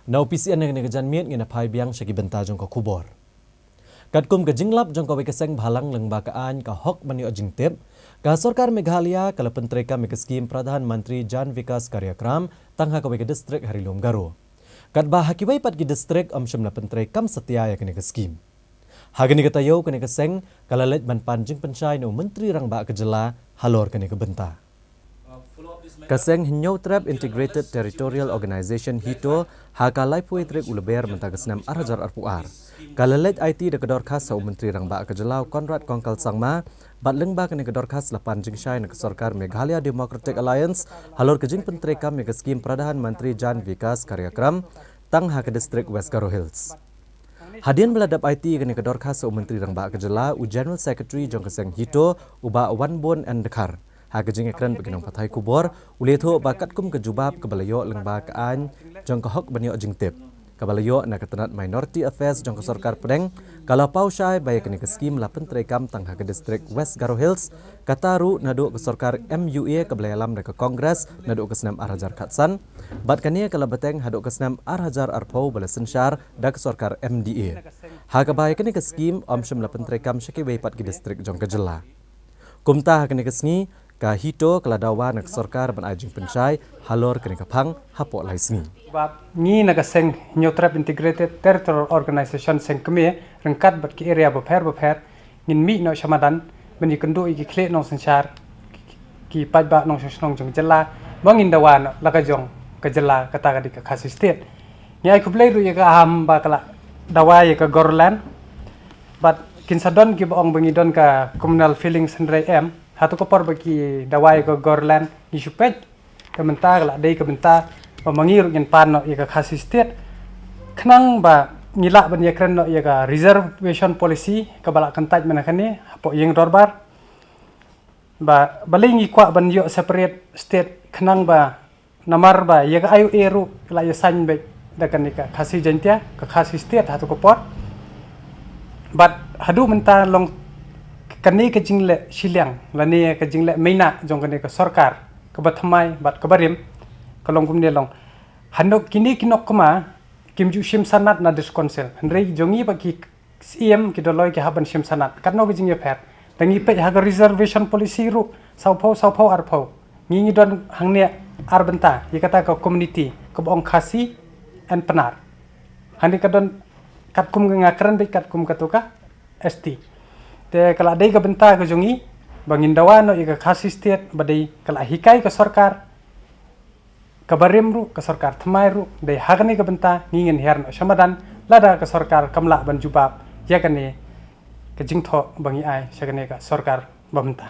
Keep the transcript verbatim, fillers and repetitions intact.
Na U P C N, ha kane ka janmiet ngin ïa phai biang sha ki bynta jong ka khubor. Katkum ka jinglap jong kawei ka seng bhalang lyngba ka aiñ ka hok ban ïoh jingtip, ka sorkar Meghalaya ka la pyntreikam ïa ka skhim Pradhan Mantri Jan Vikas Karyakram tang ha kawei ka distrik ha Ri Lum Garo. Katba ha kiwei pat ki distrik ym shym la pyntreikam satia ïa kane ka skhim. Ha kane ka taïew kane ka seng ka la leit ban pan jingpynshai na u Myntri Rangbah ka jylla halor kane ka bynta. Ka seng Hynñiewtrep Integrated Territorial Organization, HITO, ha ka laiphew tarik u Lber mynta ka snem ar hajar arphew ar, ka la leit aiti da ka dorkhas ha u Myntri Rangbah ka jylla u Conrad Kongkal Sangma, bad lyngba kane ka dorkhas la pan jingshai na ka sorkar Meghalaya Democratic Alliance halor ka jingpyntreikam ïa ka skhim Pradhan Mantri Jan Vikas Karyakram tang ha ka distrik West Garo Hills. Hadien ba la dep aiti ïa kane ka dorkhas ha u Myntri Rangbah ka jylla, u General Secretary jong ka seng HITO, u Bah Wanbun N Dkhar, ha ka jingïakren bad ki nongpathai khubor, u la ïathuh ba katkum ka jubab kaba la ïoh lyngba ka aiñ jong ka hok ban ïoh jingtip, kaba la ïoh na ka tnat Minority Affairs jong ka sorkar pdeng, ka la paw shai ba ïa kane ka skhim la pyntreikam tang ha ka distrik West Garo Hills, kata ruh naduh ka sorkar M U A kaba la ïalam da ka Congress naduh ka snem ar hajar khatsan, bad kane ka la bteng haduh ka snem ar hajar arphew ba la synshar da ka sorkar M D A, ha kaba ïa kane ka skhim ym shym la pyntreikam sha kiwei pat ki distrik jong ka jylla. Kumta ha kane ka sngi ka HITO ka la dawa na ka sorkar ban ai jingpynshai halor kane ka phang hapoh lai sngi. Bad ngi na ka seng Hynñiewtrep Integrated Territorial Organization, seng kmie, ryngkat bad ki area bapher bapher, ngin mih noh sha madan ban ïakynduh ïa ki khlieh nongsynshar, ki paidbah nongshong shnong jong ka jylla, ba ngin dawa noh la ka jong ka jylla, kata ka dei ka Khasi State. Ngi ai khublei ruh ïa ka Assam ba ka la dawa ïa ka Garoland. Bad kin sa don kiba ong ba ngi don ka communal feelings, hynrei em, hato ka por ba ki dawa ïa ka Garoland ngi shu peit. Ka bynta ka la dei ka bynta ba ma ngi ruh ngin pan noh ïa ka Khasi State, khnang ba ngi lah ban ïakren noh ïa ka reservation policy kaba la kyntait mynne kane hapoh ïing dorbar, ba balei ngi kwah ban ïoh separate state, khnang ba namar ba ïa ka I O A ruh la ïa sign beit da kane ka Khasi Jaintia, ka Khasi State hato ka por. Bad haduh mynta long kane ka jingleh shiliang lane ka jingleh maina jong kane ka sorkar kaba thymmai bad kaba rim, ka long kumne long. Hynrei kine ki nokma kim ju shim sanad na District Council, hynrei jong ngi ba ki Syiem ki Doloi ki hap ban shim sanad. Katno ka jingïapher? Da ngi peit ha ka reservation policy ruh, sawphew, sawphew arphew, ngi ngi don hangne ar bynta ïa kata ka community kaba ong Khasi and Pnar. Hangne ka don katkum ka, nga kren beit katkum kato ka S T. Te ka la dei ka bynta ka jong ngi ba ngin dawa noh ïa ka Khasi State, ba dei ka la hikai ka sorkar kaba rim ruh, ka sorkar thymmai ruh, dei ha kane ka bynta ngi ngin hiar noh sha madan lada ka sorkar kam lah ban jubab ïa kane ka jingthoh ba ngi ai sha kane ka sorkar ba mynta.